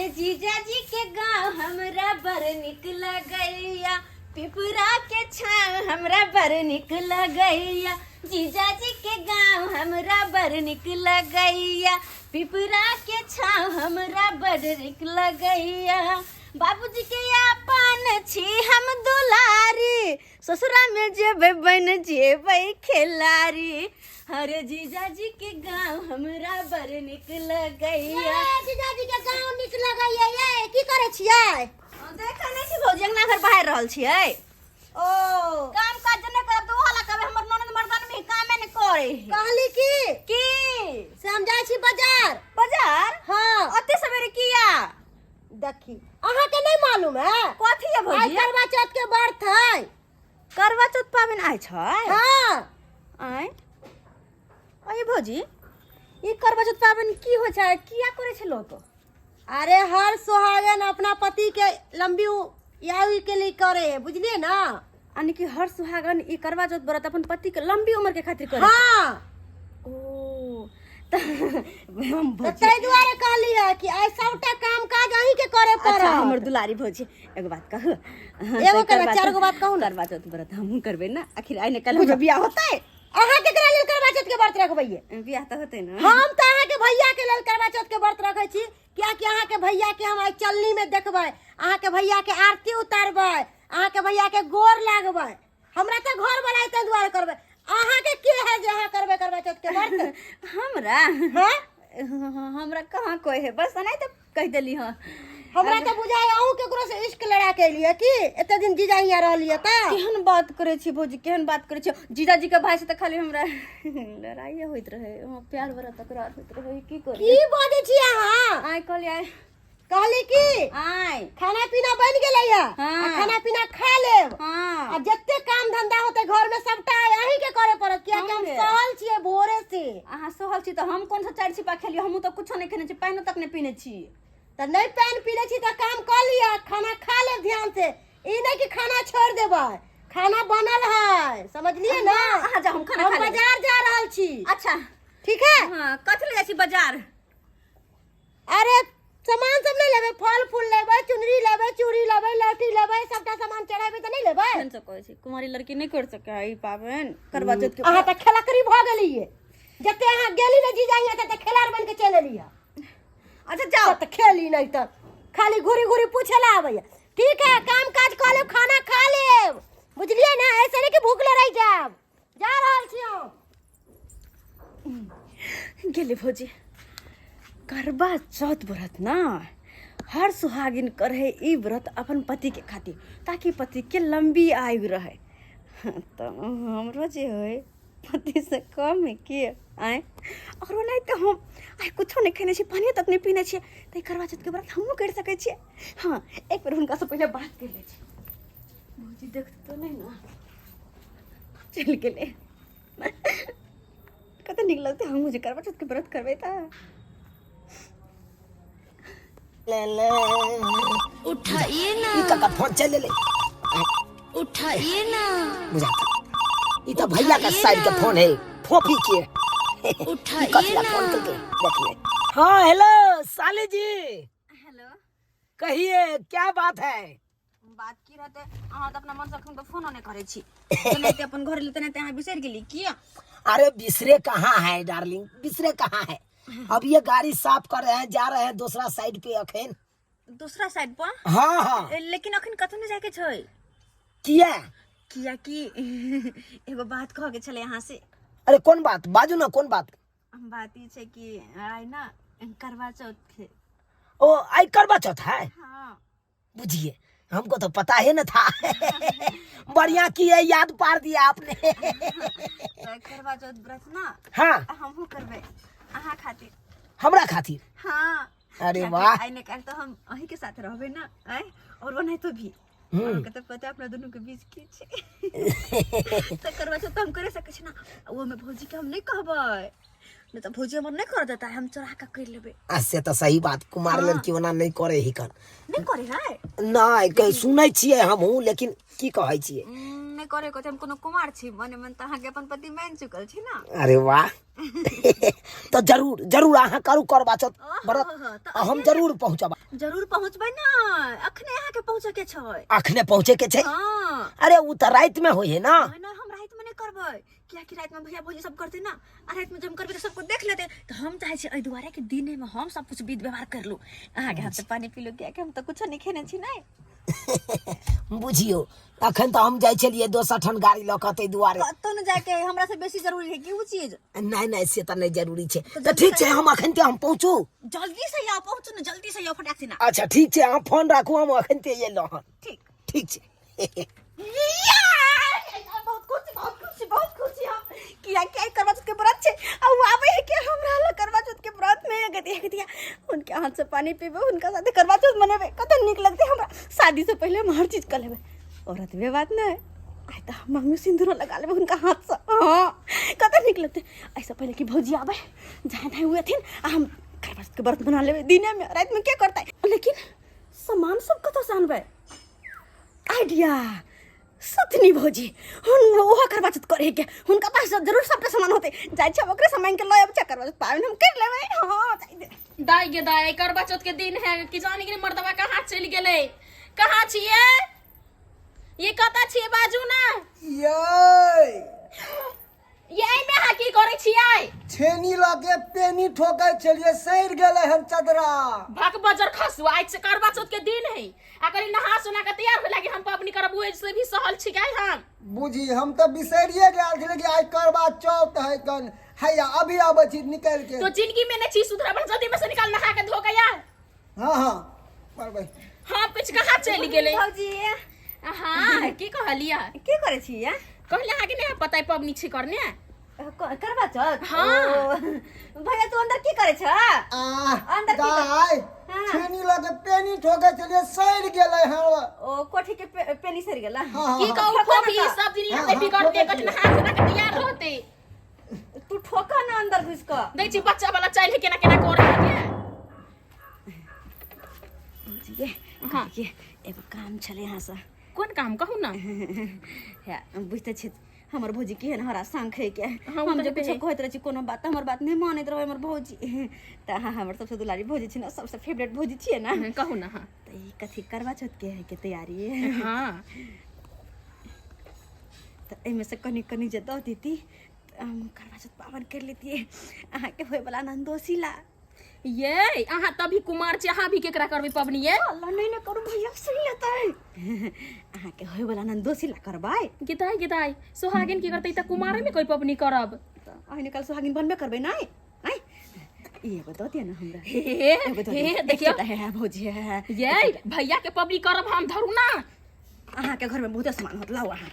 अरे जीजाजी के गांव हमरा बड़ निक लगैया, पिपरा के छाँव हमरा बड़ निक लगैया। जीजाजी के गांव हमरा बड़ निक लगैया, पिपरा के छाँव हमरा बड़ निक लगैया। बाबूजी के अपन छी हम दुलारी, ससुरा में जेबै बन जेबै खेलारी। अरे जीजाजी के गांव हमरा बड़ निक लगैया। ए, जीजाजी के गांव निक लगैया। ये की करै छियै? देखै नहि छी भौजी, अंगना घर बहारि रहल छियै। ओ काम काज नहि करब तऽ ओ हला कहबै हमर ननद मर्दान में कामे नहि करै है। कहली की की से हम जाइ छी बाजार। बाजार? हाँ। ओते सवेरे किया? देखी, अहाँके नहीं मालूम है? कथी है आइ भौजी? करवा चौथ के व्रत है। करवा चौथ पाबनि आइ छै? हाँ। आइ अरे भौजी, ई करवा चौथ पाबनि की होइ छै, किया करै छै लोक? अरे हर सुहागन अपना पति के लंबी आयु के लिए करे है, बुझलिए ना? यानी कि हर सुहागन ई करवा चौथ व्रत अपन पति के लंबी उम्र के खातिर करे। हाँ। ओ त हम तऽ भौजी ताहि दुआरे कहली है कि आइ सबटा काम काज अहीं के करे अच्छा पड़त। हमर दुलारी भौजी, एगो बात कहू? एगो केना, चारि गो बात कहू ने। करवा चौथ व्रत हमहूँ करबै ना, आखिर आइ ने काल्हि हमरो बियाह होतै। अहाँ केकरा लेल करवा चौथ के व्रत रखबैये? बियाह तऽ होतै ना। हम तऽ अहाँके भैया के लेल करवा चौथ के व्रत रखै छी, कियाकि अहाँके भैया के हम आइ चलनी में देखबै, अहाँके भैया के आरती उतारबै, अहाँके भैया के गोर लागबै। हमरा तऽ घर वाला ताहि दुआरे करबै। अहाँके के है जे अहाँ करबै करवा चौथ के व्रत? हमरा? हाँ? हमरा कहाँ कोई है, बस एनाहि तऽ कहि देली। हँ, हमरा तऽ बुझाइ अहूँ केकरो से इश्क लड़ा के एलियै की, एते दिन जीजा हियाँ रहलियै तऽ। केहन बात करै छी भौजी, केहन बात करै छी? जीजाजी के भाई से तऽ खाली हमरा लड़ाइए होइत रहे, वहाँ प्यार वाला तकरार होइत रहे। की करी? की बजै छी अहाँ? आइ कहली आइ कहली की आइ खाना पीना बनि गेलै है? हाँ। आ खाना पीना खा लेब। हाँ। आ जते काम धंधा होते घर में सबटा अहीं के करे पड़त, कियाकि हम हमरे। सहल छियै भोरे से। अहाँ सहल छी तऽ हम कोन सा चारि छिपा खेलियै? हमहूँ तऽ कुछो नहि खेने छी, पानिओ तक नहि पीने छी। तऽ नहि पानि पी लै छी तऽ काम कऽ लिअ, खाना खा लेब ध्यान से। ई नहि कि खाना छोड़ि देबै, खाना बनल है, समझलियै ना? अहाँ जाउ, हम खाना हम खा लेब। बाजार जा रहल छी। अच्छा। ठीक है। हाँ, कथी लए जाइ छी बाजार? अरे सामान सब नहि लेबै, फल फूल लेबै, चुनरी लेबै, चूड़ी लेबै, लहठी लेबै, सबटा सामान चढ़ेबै तऽ नहि लेबै? केहन से कहै छी, कुमारी लड़की नहि कर सकै है ई पाबनि करवा चौथ के। अहाँ तऽ खेलकरी भऽ गेलियै, जते अहाँ गेली ने जीजा हियाँ तते खेलाड़ बनि के चलि एलियै। अच्छा जाओ। तऽ खेली नहि तऽ खाली घुरी घुरी पूछे ला आबैया। ठीक है, काम काज कऽ लेब, खाना खा लेब, बुझलियै ने? ऐसे नहि कि भूखले रहि जायब। जा रहल छी हम। गेलै भौजी। करवा चौथ व्रत ना हर सुहागिन करे ई व्रत अपन पति के खातिर, ताकि पति के लंबी आयु रहे। तऽ हमरो जे है पति से कम है के आय? और ओनाहिते तऽ हम आइ कुछो नहि खेने छी, पानियो तक नहि पीने छियै, तऽ ई करवा चौथ के व्रत हमहूँ करि सकै छियै। हाँ, एक बेर हुनकासँ पहिले बात करि लै छी। भौजी देखते तऽ नहि ने? चलि गेलै। कते नीक लगतै हमहूँ जे करवा चौथ के व्रत करबै तऽ। उठाइए ना। ई कका फोन चल ले। उठाइए ना। बुझाता ई तो भैया का साइड के फोन है, फोफी के। उठाइए कथी ना। फोन करके देखिए। हाँ हेलो साली जी। हेलो। कहिए, क्या बात है? बात की रहते, अहाँ तऽ अपना मन से अखन तऽ फोनो नहि करै छी, तेनाहिते अपन घर एली तेनाहिते अहाँ बिसरि गेली किया? अरे बिसरे कहाँ है डार्लिंग, बिसरे कहाँ है। अब ये गाड़ी साफ कर रहे हैं, जा रहे हैं दूसरा साइड पे अखन। दूसरा साइड पर? हाँ हाँ। लेकिन अखन कतौ नहि जाके छै। किया? किया कि एगो बात कह के छलै अहाँ से। अरे कौन बात, बाजू ना, कौन बात? बात ई छै कि आइ ना करवा चौथ है। ओ आई करवा चौथ है? हाँ। बुझिए, हमको तो पता ही न था। बढ़िया किए, याद पार दिया आपने। तऽ करवा चौथ व्रत ना हाँ हमहूँ करबै अहाँ खातिर। हमरा खातिर? हाँ। अरे कियाकि वाह। आइ ने काल्हि तऽ हम अहीं के साथ रहबै ना आइ, और ओनाहितो भी अहाँके तऽ पता अपना दुनू के बीच की छै। तऽ करवा चौथ तऽ हम करे सकै छी ना? ओहोमे भौजी के हम नहि कहबै, नहि तऽ भौजी हमर नहि कर देता, हम चोरा कऽ करि लेबै। आ से तऽ सही बात, कुमार लड़की ओना नहि करे ही कर। नहि करे है? नहि, सुनै छियै हमहूँ, लेकिन की कहै छियै, नहि करे के छै, हम कोनो कुमार छी? मने मन तऽ अहाँके अपन पति मानि चुकल छी ना। अरे वाह, तऽ जरूर जरूर अहाँ करू करवा चौथ व्रत, आ हम जरूर पहुँचब। जरूर पहुँचबै ना, अखने अहाँके पहुँचे के छै। अखने पहुँचे के छै? हाँ। अरे उ तऽ राति में होइ है ना। नहि नहि, हम राति में नहि करबै, कियाकि राति में भैया भौजी सब करते ना, आ राति में जब हम करबै तऽ सबको देख लेते। तऽ हम चाहै छी एहि दुआरे कि दिने में हम सब कुछ विध व्यवहार कर लू, अहाँके हाथ से पानी पी लू, कियाकि हम तऽ कुछो नहि खेने छी। नहि बुझियौ, अखन तऽ हम जाइ छलियै दोसर ठाम गाड़ी लऽ कऽ, ताहि दुआरे। कतौ ने जाके हमरा से बेसी जरूरी है कि उ चीज? नहि नहि, से तऽ नहि जरूरी छै। तऽ ठीक छै, हम अखन ते हम पहुँचू। जल्दी से आउ, पहुँचू ने, जल्दी से आउ फटाक से ना। अच्छा ठीक छै, अहाँ फोन राखू, हम अखन ते एलहुँ हन। ठीक। ठीक छै। बहुत खुशी, बहुत खुशी, बहुत खुशी हम, किया कि आई करवा चौथ के व्रत छै आ उ आबै है कि हमरा लग करवा चौथ के व्रत में गतिया गतिया उनके हाथ से पानी पीबे, उनका साथे करवा चौथ मनेबे, कते नीक लगते हमरा। शादी से पहले हम हर चीज कर लेबे, औरत वे बात नहीं। आइ तऽ हम मांग में सिंदूरो लगा लेबे हुनका हाथ से। हाँ, कते नीक लगते। ऐसे पहले कि भौजी आबै, जहाँ तहाँ हुए थिन, आ हम करवा चौथ के व्रत मना लेबे दिने में, रात में के करतै? लेकिन सामान सब कतऽ से आनबै? आइडिया, सतनी भौजी हुन ओहो करवा चौथ करे के, हुनका पास जरूर सबटा सामान होते। जाइ छी ओकरे सामान के लऽ आबै छी, करवा चौथ पाबनि हम कर लेबै। हाँ, जाइ दे। दाई गे दाई, करवा चौथ के दिन है कि जाने के मर्दवा कहाँ चलि गेलै। कहाँ छियै ये? कतऽ छियै? बाजू ना। ये ये एहिमे अहाँ की करै छियै? छेनी लऽ के पेनी ठोकै छलियै, सड़ि गेलै हन चदरा। भक बजर खसु, आइ से करवा चौथ के दिन है आ कनी नहा सोना के तैयार होय लागी हम पबनी करब, ओहि से भी सहल छिकै हम। बुझी, हम तऽ बिसरिए गेल छलियै कि आइ करवा चौथ है कन। हैया अभी आबै छी निकलि के। तो जिंदगी में नहीं चीज सुधरा, जल्दी में से निकाल, नहा के धो के यार। हाँ हाँ, करबै। हाँ, कुछ कहाँ चलि गेलै? भौजी। हाँ, की कहलियै? की करै छी? कहले अहाँके नहि पता है पबनी छी करने। करवा चौथ? हाँ। ओ, भैया तू अंदर की करै छ? आ अंदर की दाइ, हाँ। छेनी लऽ के पेनी ठोकै छलियै, सड़ि गेलै हन। ओ कोठी के पेनी सड़ गेला? हाँ हाँ। की हाँ। कहू ठोका फोफी, ना तऽ। सब दिन हाँ, रहते हाँ, बिगड़ते ठोकै कथि छियै। नहा सोना के तैयार रहते। तू ठोका ना अंदर घुस कऽ। दै छी बच्चा वाला चाइल है, केना केना करे है के। भौजी ये, हाँ। ये एगो काम छलै यहाँ से। कोन काम, कहू ना। हे, बुझते छी हमर भौजी केहन हरा शंख है के। हाँ, ओ हम तऽ जे हेबे कुछो है। कहैत रहै छी कोनो बात, तऽ हमर बात नहि मानैत रहै हमर भौजी। तऽ अहाँ हमर सबसँ दुलारी भौजी छी ने, सबसँ फेवरेट भौजी छियै ने। हाँ, कहू ना। हाँ। तऽ ई कथी करवा चौथ के है के तैयारी? हाँ। तऽ एहिमे से कनि कनि जे दऽ देती तऽ हम करवा चौथ पाबनि करि लेतियै अहाँके होयवला नन्दोसी ला। ये अहाँ तभी कुमार छी, अहाँ भी केकरा करबै पबनी ये? अल्लाह, नहि नहि करू, भैया सुनि लेतै। अहाँके होयवला नन्दोसी ला करबै। गिदाई गिदाई, सोहागिन की करतै? तऽ कुमारे में कोई पबनी करब? तऽ अहिने काल सोहागिन बनबे करबै नहि? आँय, ई एगो दऽ दिअ ने हमरा। हे एगो दऽ हे दिअ। देखियौ। एकटा हे भौजी, हे हे। ये भैया के पबनी करब हम, धरू ना। अहाँके घरमे बहुते सामान होत, लाउ अहाँ,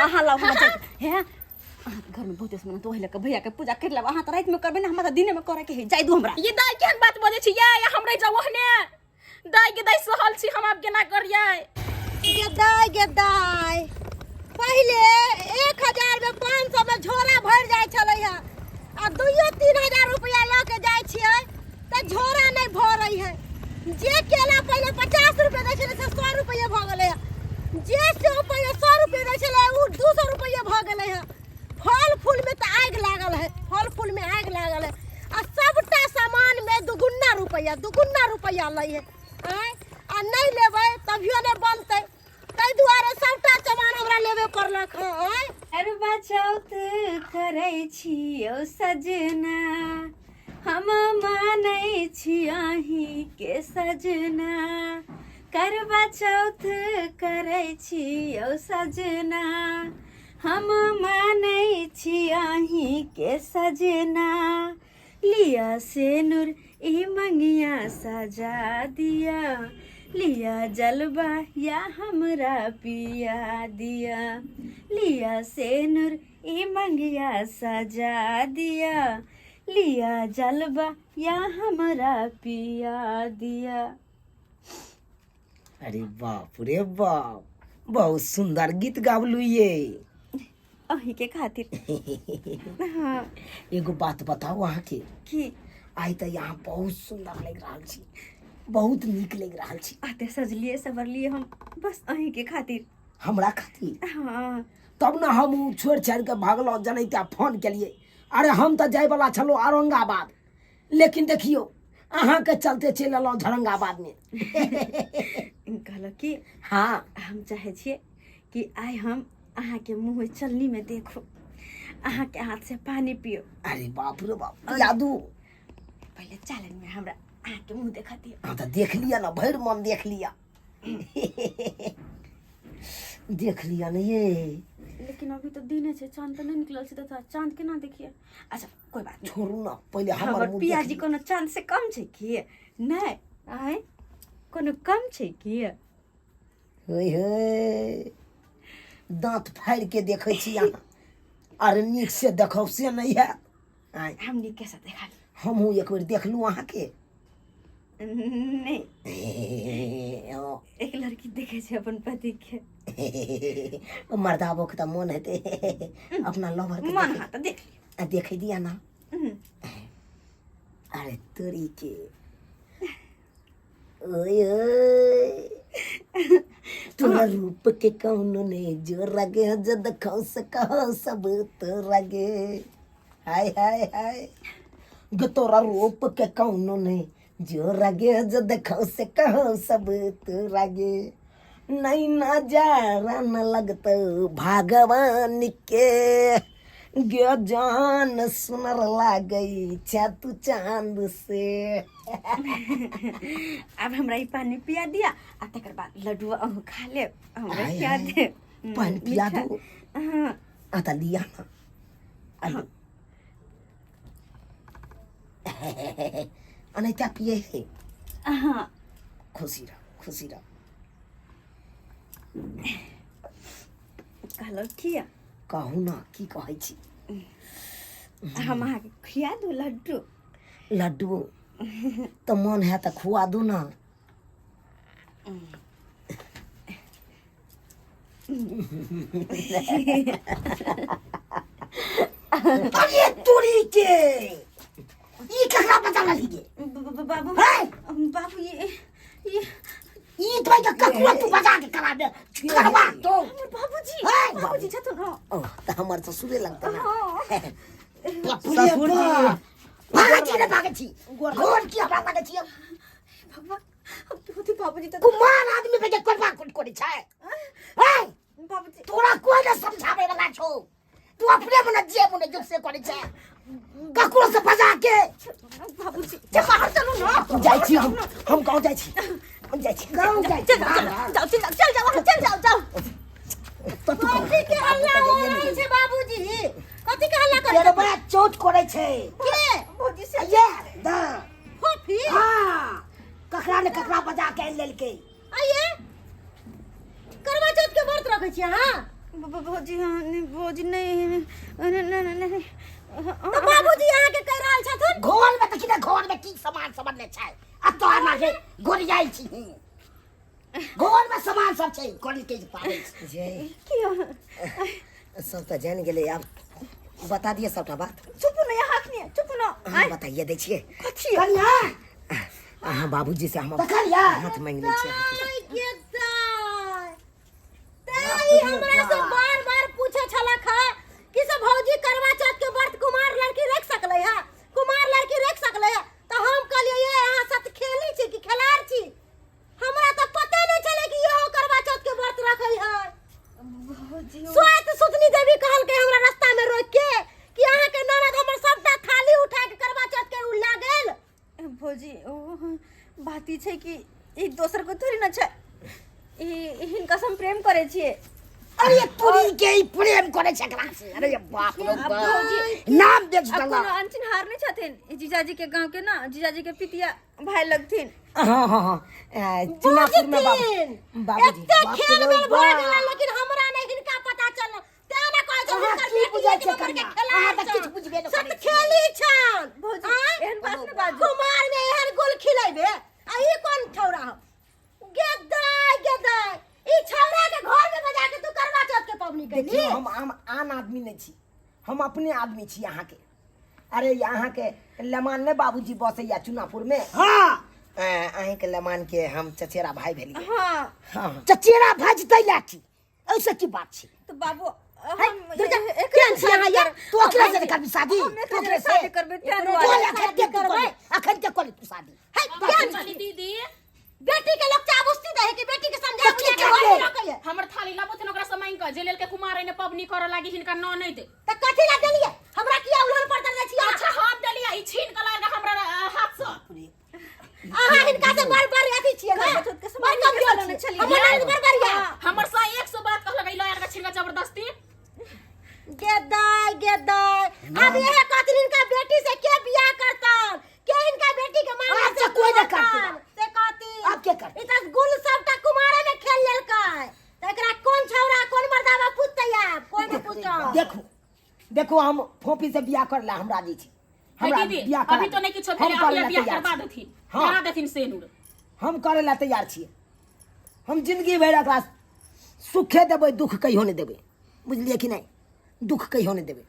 अहाँ लाउ। हमरा जाइत हे, अहाँके घरमे बहुते सामान होत, ओहि लऽ कऽ भैयाके पूजा करि लेब। अहाँ तऽ रातिमे करबै ने, हमरा तऽ दिनेमे करैके है। जाय दू हमरा। ये दाई, केहन बात बजै छी ये? हमरे जाउ ओहने। दाई के दाई, सहल छी हम, आब केना करियै? गे दाइ, गे दाइ, पहिले 1000 में 500 में झोरा भरि जाइ छलै हँ, आ 2-3 हजार रुपया लऽ के जाइ छियै तऽ झोरा नहि भरै है। जे केला पहिले 50 रुपये दै छलै से 100 रुपये भऽ गेलै हँ। जे सेब पहिले 100 रुपये दै छलै ओ 200 रुपये भऽ गेलै हँ। फल फूलमे तऽ आगि लागल है, फल फूलमे आगि लागल है, आ सबटा सामानमे दुगुना रुपैआ, दुगुना रुपैआ लै है। आँय, आ नहि लेबै तभियो नहि बनतै, ताहि दुआरे सबटा सामान हमरा लेबे पड़लक हँ। आँय। करवा चौथ करै छियौ सजना, हम मानै छी अहीँके सजना। करवा चौथ करै छियौ सजना, हम मानै छी अहीँके सजना। लिया सेनुर ई मंगिया सजा दिया, लिया जलवा या हमरा पिया दिया। लिया सेनुर ई मंगिया सजा दिया, लिया जलवा या हमरा पिया दिया। अरे बाप रे बाप, बहुत सुंदर गीत गाबलू ये। अहीँके खातिर, हाँ। एगो बात बताउ अहाँके? की? आइ तऽ यहाँ बहुत सुंदर लागि रहल छी, बहुत नीक लागि रहल छी। आते सजलिए संवरलिए हम बस अहीँके खातिर। हमरा खातिर? हाँ। तब ने हम ओ छोड़ि छाड़ि कऽ भागलहुँ जनैते फोन केलियै। अरे हम तऽ जायवला छलहुँ औरंगाबाद, लेकिन देखियौ अहाँके चलते चलि एलहुँ झरंगाबादमे। कहलक कि हाँ, हम चाहै छियै कि आइ हम अहाँके मुँह चलनीमे देखू, अहाँके हाथसँ पानी पियो। अरे बाप रे बाप, पिया दू। पहिले चालनमे हमरा अहाँके मुँह देखा दियौ। हाँ तऽ देख लिअ ने, भरि मन देख लिअ, देख लिअ ने ये। लेकिन अभी तऽ दिने छै, चाँद तऽ नहि निकलल छै, तऽ चाँद केना देखिए? अच्छा कोई बात नहीं, छोड़ू ना, पहिले हमर हमर मुँह पियाजी देख लिअ। कोनो चाँद से कम छै की? नहि आँय, कोनो कम छै की? होय होय, दाँत फाड़ि के देखै छी अहाँ। अरे नीक से देखब से नहि हैत? आँय, हम नीके से देखा ली। हमहूँ एक बेर देखलहुँ अहाँके। नहीं, हँ। एक लड़की देखे छै अपन पति के। मर्दाबोके तऽ मोन हेतै अपना लवर के मन देखै। हाँ, तऽ देख लियौ। आ देखै दिया ना। हम्म। अरे तोरी के, ओए ओए, तोरा रूप के कौनो ने जो रगे, जद खो सको सब तोरा गे। हाय हाय हाय गे, तोरा रूप के कौनो ने जो रगे, जद खो से कहो सब तोरा गे। नहीं नजारा न लगतो भगवान के गे, जान सुनर लागै छा तू चांद से। आब हमरा ई पानी पिया दिया आ तकर बाद लड्डू अहूँ खा लेब, हमरा आय खिया हाय। देब। पानि पिया मीठा। दू। हाँ। आ तऽ लिअ ना, आलू अनैता पिए है। हाँ। खुशी रह, खुशी रह। कहलहुँ की, कहू ना, की कहै छी? हम अहाँके खिया दू लड्डू? लड्डू तऽ मन है तऽ खुआ दू ना। अरे तोरी के, ई ककरा पता लगी गे? बाबू हे! बाबू, ये ई तो के ककरो तू बजा के करा दे करवा तो। हमर बाबूजी। हे! बाबूजी छथुन। हँ। ओ तऽ हमर ससुरे लगतै ना। हाँ। ससुर जी, भागै छी रे, भागै छी। गोर की हमरा लागै छी? भगवान, हम की होती बाबूजी तऽ कुमार आदमी पे जे करबा कोन करै छै? हे बाबूजी, तोरा कोई न समझावे वाला छौ, तू अपने मने जे मने जो से करै छै, ककरो से बजा के। बाबूजी जे बाहर चलू ना। जाइ छी हम, हम गाँव जाइ छी, हम जाइ छी, गाँव जाइ छी। चल जाओ, चल जाओ, चल जाओ, चल जाओ, चल जाओ, जाओ। तो तू कथी के हल्ला हो रहल छै बाबूजी? कथी के हल्ला करै छै? करबा चौथ करै छै। के? भौजी से। ये दा फोफी। हाँ, ककरा ने ककरा बजा के आनि लेलकै। आइए करवा चौथ के व्रत रखै छी अहाँ? भौजी, हाँ, नहीं, भौजी, नहीं नहीं नहीं नहीं। तऽ बाबूजी अहाँके कहि रहल छथुन। घर में देखी ने, घर में की सामान सब बनले छै आ तोहर ना के गोरियाई छी। घर में सामान सब छै, गोरी के पाबै छी जे सब तऽ जानि गेलै। आब बता दिअ सबटा बात। चुप ना यहाँ अखनी, चुप ना। अहाँ बताइए दै छियै। कथी? कनिया, अहाँ बाबूजी से हम कनिया हाथ मांगि लै छी अहाँके। दाइ के दाइ, तैं ई हमरा से बार बार पूछे छलक है कि से भौजी करवा चौथ के व्रत कुमार लड़की रख सकलै है, कुमार लड़की रख सकलै है? तऽ हम कहलियै, ये अहाँ सत खेली छी कि खेलाड़ छी? हमरा तऽ पते नहि छलै कि इहो करवा चौथ के व्रत रखै है। भौजी, श्वेत सुतनी देवी कहलकै हमरा रास्ता में रोक के कि अहाँ के ननद हमर सबटा थाली उठा के करवा चौथ के उ ला गेल। भौजी, ओ बात ई छै कि एक दोसर को थोड़ी न छै, ई हिनका से हम प्रेम करै छियै। अरे तोरी के, ई प्रेम करे छै एकरा से? अरे बाप रे अब बाप, भौजी, नाम देख अब दला। कोनो अनचिन्हार नहि छथिन, ई जीजाजी के गांव के ना जीजाजी के पितिया भाई लगथिन। हाँ हाँ हाँ, चुनापुर में बाबू बुझथिन बाबूजी। एते बाप खेल रे मेल भऽ बाप। गेलै, लेकिन हमरा नहि हिनका पता चलल, तें ने कहै छै अहाँ हुनकर की बेटी बुझै एक छियै नंबर के कनिया? खेलाड़ अहाँ तऽ छन। किछु बुझबे नहि सत करै छियै। खेली छन। भौजी, आँय? एहन बात नहि बाजू। कुमार में एहन गुल खिलेबे आ ई कोन छौड़ा हो? गेदाय गेदाय, ई छौड़ा के घर में बजा के तू करवा चौथ के पबनी कैली? देखियौ, हम आन आदमी नहि छी, हम अपने आदमी छी अहाँके। अरे अहाँके लमान ने बाबूजी बसैया चुनापुर में? हाँ। अहींके लमान के हम चचेरा भाई भेलियै। हाँ। हाँ। चचेरा भाई तै लाठी, ऐसे की बात छै? तऽ बाबू, हम दुर्गा, एकरे केहन छी अहाँ यार? तू अकेला से करबी शादी? हम तू एकरे अकेले से शादी करबै तें तू दुआरे। अखन के तू करबे, अखन के करबे तू शादी? है केहन चली दीदी। बेटी के लोग चाबुस्ती दे है कि बेटी के समझा तो की बुझा के करबै? घर में रखै है। हमर थाली लाबोथिन ओकरा से मांगि कऽ जे लेल के कुमार एने पबनी करऽ लागी हिनका न नहि दे। त कथी ला देलियै हमरा? किया उल्हन पर दे छी? अच्छा, हम देलियै, ई छीन कऽ लाग हमरा हाथ सँ। अहाँ हिनका से बड़ बड़ अथी छियै ने, करवा चौथ के बड़ सामान कमजोर लेने छियै। छलियै। हमर ननद बड़ बढ़िया। हमर सा 100 बात कहलक, ई लऽ आर छीन कऽ जबरदस्ती। गे दाय, गे दाय, अब यह कहथिन हिनका बेटी से के बियाह करतन, के हिनका बेटी के मांग आब से कोई ना करतन। से कहथिन। आब के करतै? ई त गुल सबटा कुमारे में खेल लेलकै, त एकरा कोन छौड़ा कोन मर्दावा पूछतै? आब कोई नहीं पूछत। देखो देखो, हम फोपी से बियाह कर ला हम राजी छी। है हमरा दीदी, बियाह करा अभी तो दे। नहीं किछो हम भेलै, करे अभी ला बियाह तैयार करबा छी। देथिन। हाँ। करा देथिन सेनुर। हम करे ला तैयार छियै। हम जिंदगी भरि एकरा सुखे देबै, दुख कहियो नहि देबै, बुझलियै कि नहि? दुख कहियो नहि देबै।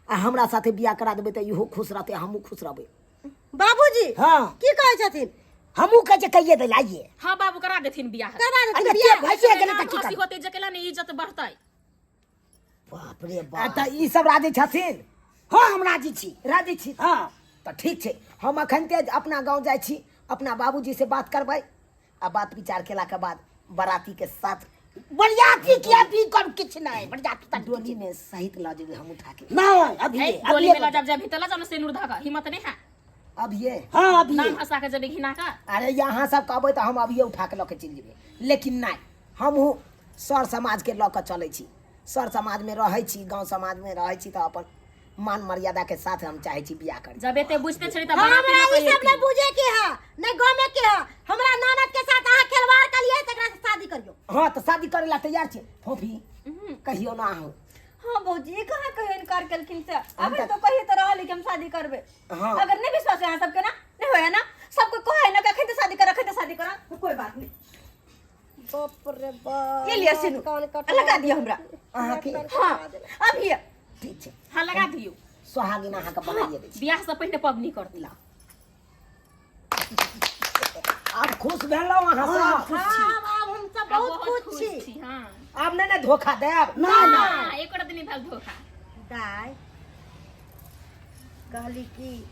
आ हमरा साथे बियाह करा देबै तऽ इहो खुश रहतै, हमहूँ खुश रहबै। बाबूजी। हाँ। की कहै छथिन? हमहूँ कहै छियै कहिए दै आइए। हाँ बाबू, करा देथिन बियाह। करबा देथिन अरे बियाह। के भैसे गेलै तऽ की नाम हंसी करबै? होतै जकेला ने इज्जत बढ़तै। बाप रे आ बाप। तऽ ई सब राजी छथिन? हाँ, हम राजी छी। राजी छी? हाँ। तऽ ठीक छै, हम अखनते अपना गाँव जाइ छी, अपना बाबूजी से बात करबै आ बात विचार केलाके बाद बराती के साथ बरियाती के अभी कर किछु नहि, बरियाती तक डोली में सहित लऽ जेबै हम उठा के। नहीं, अभी है, अभी डोली में लऽ जाब, जाब भीतर लऽ जाओ ने सेनुर धऽ कऽ, हिम्मत नहीं है? अभिये? हाँ, अभी। नाम हंसा के जेबै घिना कऽ। अरे यहाँ सब कहबै तऽ हम अभिये उठा के लऽ के चलि जेबै, लेकिन नहि, हमहूँ सर समाजके लऽ कऽ चलै छी, सर समाजमे रहै छी, गाँव समाजमे रहै छी, तऽ अपन मान मर्यादा के साथ हम चाहै छी बियाह करी। जब एते बुझते छली तऽ बराती हमरा लऽ ई कऽ सब नहीं एती। बुझे के है, नहीं गमे के है। हमरा ननद के साथ अहाँ खेलवाड़ करिए, तकरा से शादी करियो। हाँ, तऽ शादी करै ला तैयार छी। फोफी, कहियो ना अहूँ। हाँ भौजी, ई कहाँ कहियो इनकार केलखिन से? अभी तऽ- तो कहिए तो रहल कि हम शादी करबै। हाँ। अगर नहीं विश्वास है अहाँ सबके ना, नहीं होया ना, सबको कहे ना कि अखन तो शादी कर, अखन तो शादी कर, तो कोई बात नहीं। बाप रे बाप। ये लिया सिनू, कान कटवा लगा दिया हमरा। अहाँके? हाँ, अभी ये। ठीक छै। हाँ, लगा दियौ। सोहागिन अहाँके बनाइए दै छी। बियाह से पहिने पबनी करती। ला, आब खुश भेलहुँ अहाँ सब? हाँ, आब हम सब बहुत खुश छी। हाँ। आब नहि ने धोखा देब? ना ना। हाँ, एको दिन भेल धोखा। दाय, कहली कि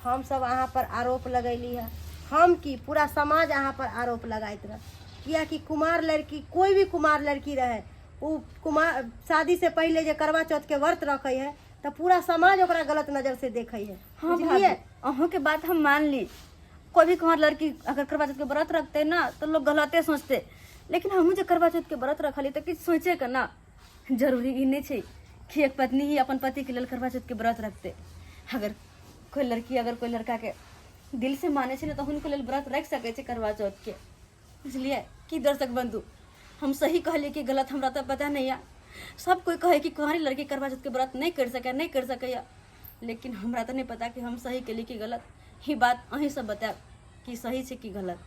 हम सब अहाँ पर आरोप लगैली है, हम की पूरा समाज अहाँ पर आरोप लगाइत रहे, कियाकि कुमार लड़की, कोई भी कुमार लड़की रहे, उ कुमार शादी से पहले जे करवा चौथ के व्रत रखे है तऽ पूरा समाज ओकरा गलत नजर से देखे है। हाँ भाभी, बुझलियै? अहूँ के बात हम मान ली। कोई भी कुंवार लड़की अगर करवा चौथ के व्रत रखते ना तो लोग गलते सोचते, लेकिन हमहूँ जे करवा चौथ के व्रत रखली तऽ किछु सोचे के ना। जरूरी ई नहीं छै कि एक पत्नी ही अपन पति के लेल करवा चौथ के व्रत रखते। अगर कोई लड़की अगर कोई लड़का के दिल से माने छै ने तऽ हुनको लेल व्रत रख सकै छै करवा चौथ के, बुझलियै कि? दर्शक बंधु, हम सही कहलियै कि गलत, हमरा तऽ पता नहीं है। सब कोई कहे कि कुंवारी लड़की करवा चौथ के व्रत नहीं कर सके, नहीं कर सकैया, लेकिन हमरा तऽ नहीं पता कि हम सही केली कि गलत। ई बात अहीं सब बतायब कि सही छै कि गलत।